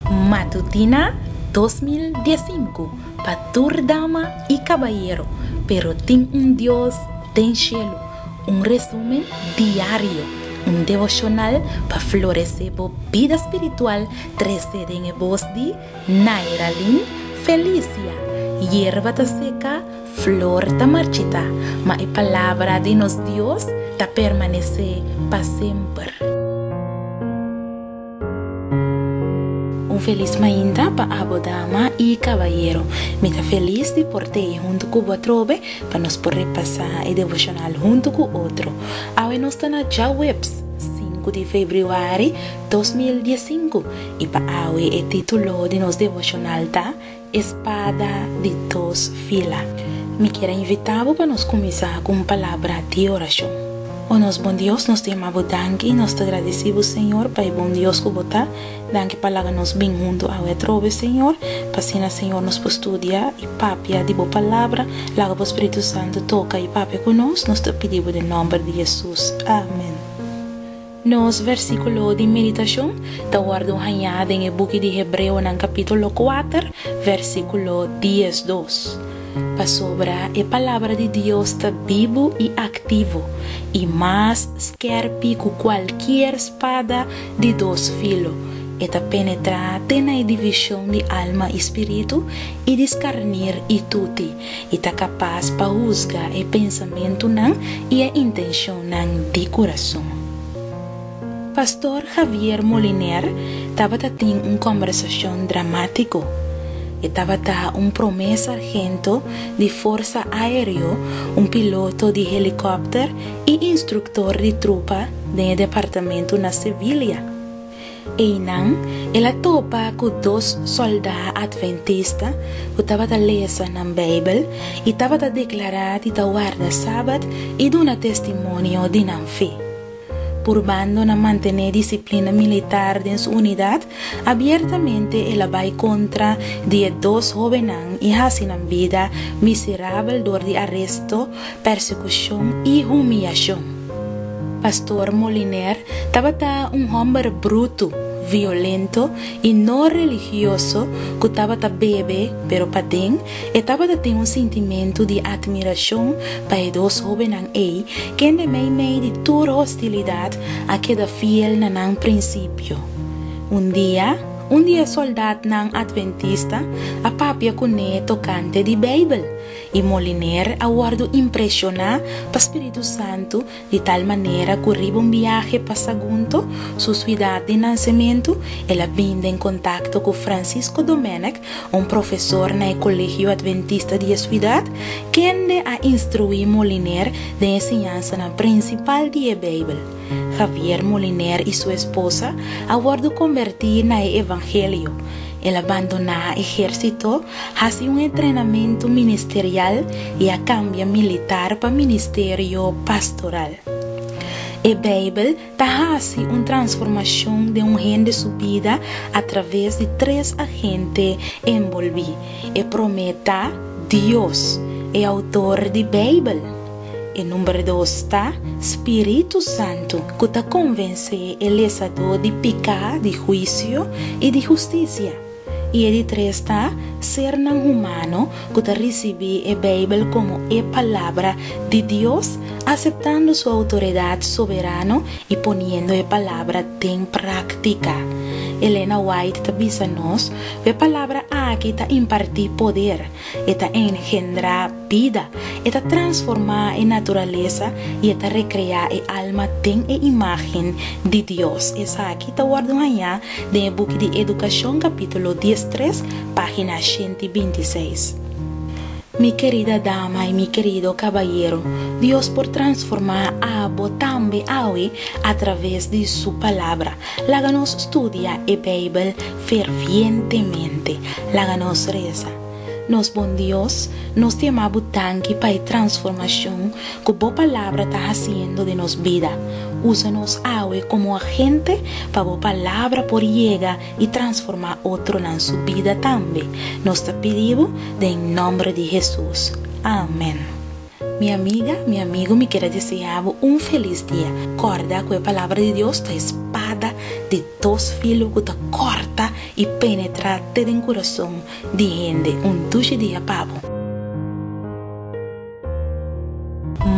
Matutina 2015 pa tur dama i kabayero, pero tin un Dios den shelu. Un resumen diario, un devoshonal pa floresé bo bida spiritual trese den e bos di Nairalyn Felicia. Yerba ta seka, flor ta marchitá, ma e palabra di nos Dios ta permanesé pa semper. Un felis mainta pa abo dama i kabayero. Mi ta felis di por tei huntu ku bo atrobe pa nos por repasá e devoshonal huntu ku otro. Awe nos ta na djaweps, sinku di febrüari 2015, i pa awe e título di nos devoshonal ta, E spada di dos fila. Mi kier a invitá bo pa nos kuminsá ku un palabra di orashon. O nos bon Dios, nos ta yama bo danki i nos ta gradisí bo, Señor, pa e bon Dios ku bo ta. Danki pa laga nos bin huntu awe atrobe, Señor, pa asina, Señor, nos por studia i papia di bo palabra. Laga bo Spiritu Santu toka i papia ku nos. Nos ta pidi bo den nòmber di Hesus. Amen. Nos versíkulo di meditashon ta wòrdu hañá den e buki di Hebreonan kapítulo kuater, versíkulo diesdos. Pasobra e palabra di Dios ta bibu i aktivo, i mas skèrpi ku kualkier spada di dos filo. E ta penetrá te na e divishon di alma i spiritu, i di skarnir i tuti, i ta kapas pa husga e pensamentunan i e intenshonnan di kurason. Pastor Javier Moliner tabata tin un kòmbersashon dramátiko. E tabata un promé sargento di Forsa Aéreo, un piloto di helikòpter i instruktor di trupa den e departamentu na Sevilla. Einan el a topa ku dos sòldá atventista ku tabata lesa nan Beibel i tabata deklará di ta warda Sabat i duna testimonio di nan fe. Purbando na mantené disiplina militar den su unidat, abiertamente el a bai kontra di e dos hóbennan i hasi nan bida miserabel dor di aresto, persekushon i humiyashon. Pastor Moliner tabata un hòmber brutu, violento i no religioso ku tabata bebe, pero paden e tabata tin un sintimentu di atmirashon pa e dos hóbennan ei, kende meimei di tur hostilidat a keda fiel na nan prinsipio. Un dia, un di e sòldatnan atventista a papia kuné tokante di Beibel. I Moliner a wòrdu impreshoná pa Spiritu Santu di tal manera ku riba un biahe pa Sagunto, su suidat di nansementu, el a bin den kontakto ku Francisco Domènech, un profesor na e Kolegio Adventista di e suidat, kende a instruí Moliner den e siñansanan prinsipal di e Beibel. Javier Moliner i su esposa a wòrdu kombertí na e evangelio. El a bandoná ehérsito, hasi un entrenamentu ministerial i a kambia militar pa ministerio pastoral. E Beibel ta hasi un transformashon den un hende su bida atraves di tres agente enbolbí. E promé ta Dios, e outor di Beibel. E number dos ta Spiritu Santu, ku ta konvensé e lesadó di piká, di huisio i di hustisia. I e di tres ta sernan humano ku ta risibí e Beibel komo e Palabra di Dios, aseptando su outoridat soberano i poniendo e Palabra den práktika. Elena White ta bisa nos ku e Palabra aki ta impartí poder. E ta engendrá bida, e ta transformá e naturalesa i e ta rekreá e alma den e imágen di Dios. Esaki ta wòrdu hañá den e buki di Edukashon kapítulo diestres, página 126. Mi kerida dama i mi kerido kabayero, Dios por transformá abo tambe awe atraves di Su Palabra. Laga nos studia e Beibel fervientemente. Laga nos resa. Nos bon Dios, nos ta yama bo danki pa e transformashon ku bo Palabra ta hasiendo den nos bida. Usa nos awe komo agente pa bo Palabra por yega i transformá otronan su bida tambe. Nos ta pidi bo den nòmber di Hesus. Amen. Mi amiga, mi amigo, mi kier a desea bo un felis dia. Corda cu e Palabra di Dios ta e spada di dos filo ku ta kòrta i penetrá te den kurason di hende. Un dushi dia pa bo.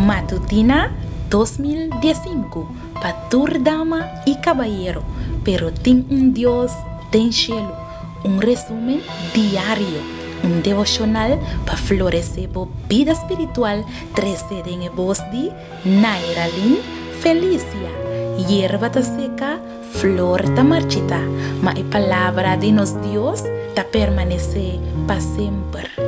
Matutina 2015 pa tur dama i kabayero, pero tin un Dios den shelu. Un resumen diario, un devoshonal pa floresé bo bida spiritual trese den e bos di Nairalyn Felicia. Yerba ta seka, flor ta marchitá, ma e palabra di nos Dios ta permanesé pa semper.